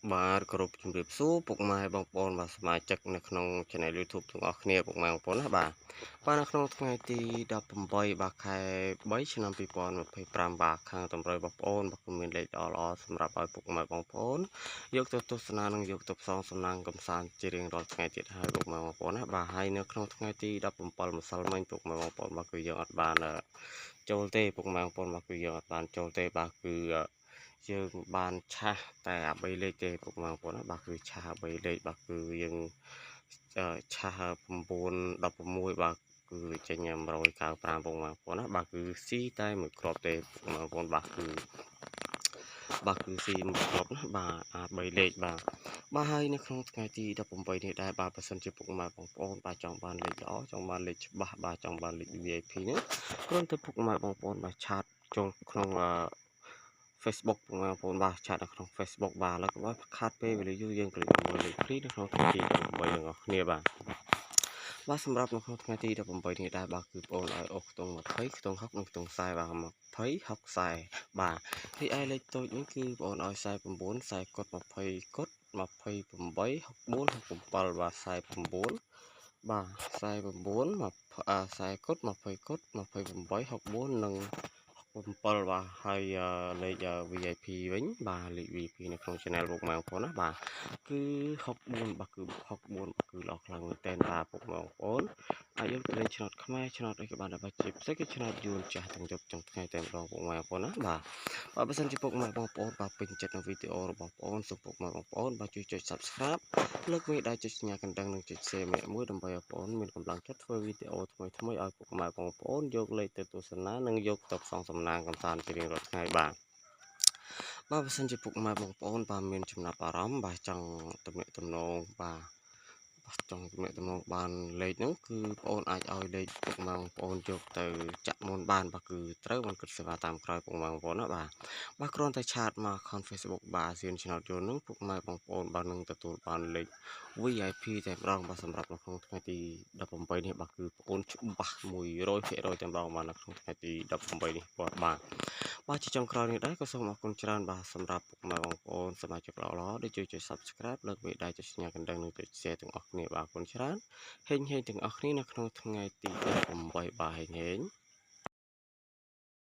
បាទគោរពជំរាបសួរពុកម៉ែបងប្អូនបាទសមាជិកនៅក្នុង Channel YouTube ទាំងអស់គ្នាពុកម៉ែបងប្អូនណាបាទបាទនៅក្នុងថ្ងៃទី18បាទខែ3ឆ្នាំ2025បាទខាងតម្រុយបងប្អូនបាទគឺមានលេខល្អល្អសម្រាប់ឲ្យពុកម៉ែបងប្អូនយកទៅទស្សនានិងយកទៅផ្សងសំណាងកំសាន្តជារៀងរាល់ថ្ងៃទៀតហើយពុកម៉ែបងប្អូនណាបាទហើយនៅក្នុងថ្ងៃទី17ម្សិលមិញពុកម៉ែបងប្អូនបាទគឺយើងអត់បានចូលទេពុកម៉ែបងប្អូនបាទគឺយើងអត់បានចូលទេបាទគឺយើងបានឆាសតែអា3លេខទេពុកម៉ែបងប្អូនណាបាទគឺឆាស3លេខបាទគឺយើងឆាស9 16បាទគឺចេញ195ពុកម៉ែបងប្អូនណាបាទគឺស៊ីតែមួយគ្រាប់ទេពុកម៉ែបងប្អូនបាទគឺបាទគឺស៊ីមួយគ្រាប់ណាបាទអា3លេខបាទបាទហើយនៅក្នុងថ្ងៃទី18នេះដែរបាទបើសិនជាពុកម៉ែបងប្អូនបាទចង់បានលេខល្អចង់បានលេខច្បាស់បាទចង់បានលេខ VIP នេះគ្រាន់តែពុកម៉ែបងប្អូនបាទ chat ចូលក្នុង Facebook បងប្អូនបាទ chat នៅក្នុង Facebook បាទឥឡូវកុំឲ្យខាតពេលវេលាយូរយើងក្រឡេកមើលលេខព្រីនៅក្នុងថ្ងៃទី18ទាំងអស់គ្នាបាទបាទសម្រាប់នៅក្នុងថ្ងៃទី18នេះដែរបាទគឺបងឲ្យអូសខ្ទង់20ខ្ទង់60និងខ្ទង់40បាទ20 60 40បាទរីឯលេខតូចនេះគឺបងឲ្យ49 40កុដ20កុដ28 64 67បាទ49បាទ49 40កុដ20កុដ28 64និង7បាទហើយលេខ VIP វិញបាទលេខ VIP នៅក្នុង Channel ពុកម៉ែបងប្អូនណាបាទគឺ64បាទគឺ64បាទគឺល្អខ្លាំងមែនតើបាទពុកម៉ែបងប្អូនអាចយកទៅលេងឆ្នោតខ្មែរឆ្នោតអីក៏បានដែរបាទជាពិសេសគឺឆ្នោតយួនចាស់ទាំងយប់ទាំងថ្ងៃតែម្ដងពុកម៉ែបងប្អូនណាបាទបាទបើសិនជាពុកម៉ែបងប្អូនបាទពេញចិត្តនឹងវីដេអូរបស់បងប្អូនសូមពុកម៉ែបងប្អូនបាទជួយចុច Subscribe លើកមេដៃចុចសញ្ញាកណ្ដឹងនិងចុច Share ម្នាក់មួយដើម្បីឲ្យបងប្អូនមានកម្លាំងចិត្តធ្វើវីដេអូថ្មីថ្មីឲ្យពុកម៉ែបងប្អូនយកលេខទៅទស្សនានិងយកទៅផ្សងសំណាងកំសាន្តជារៀងរាល់ថ្ងៃបាទបាទបើសិនជាពុកម៉ែបងប្អូនបាទមានចំណាប់អារម្មណ៍បាទចង់ទំនាក់ទំនងបាទបាទចង់ទំនាក់ទំនងបានលេខហ្នឹងគឺបងប្អូនអាចឲ្យលេខពុកម៉ែបងប្អូនយកទៅចាក់មុនបានបាទគឺត្រូវបានគិតសេវាតាមក្រោយពុកម៉ែបងប្អូនណាបាទបាទគ្រាន់តែ chat មក account Facebook បាទសៀនឆ្នោតយន្តហ្នឹងពុកម៉ែបងប្អូនបាទនឹងទទួលបានលេខ VIP តែម្ដងបាទសម្រាប់នៅក្នុងថ្ងៃទី18នេះបាទគឺបងប្អូនច្បាស់100%តែម្ដងបាទនៅក្នុងថ្ងៃទី18នេះបាទបាទបាទជាចុងក្រោយនេះដែរក៏សូមអរគុណច្រើនបាទសម្រាប់ពុកម៉ែបងប្អូនសមាជិកល្អៗដែលជួយចុច Subscribe លើកមេដៃចុចសញ្ញាកណ្ដឹងនិងចុច Share ទាំងអស់គ្នាបាទអរគុណច្រើនហេងហេងទាំងអស់គ្នានៅក្នុងថ្ងៃទី18បាទហេងហេង។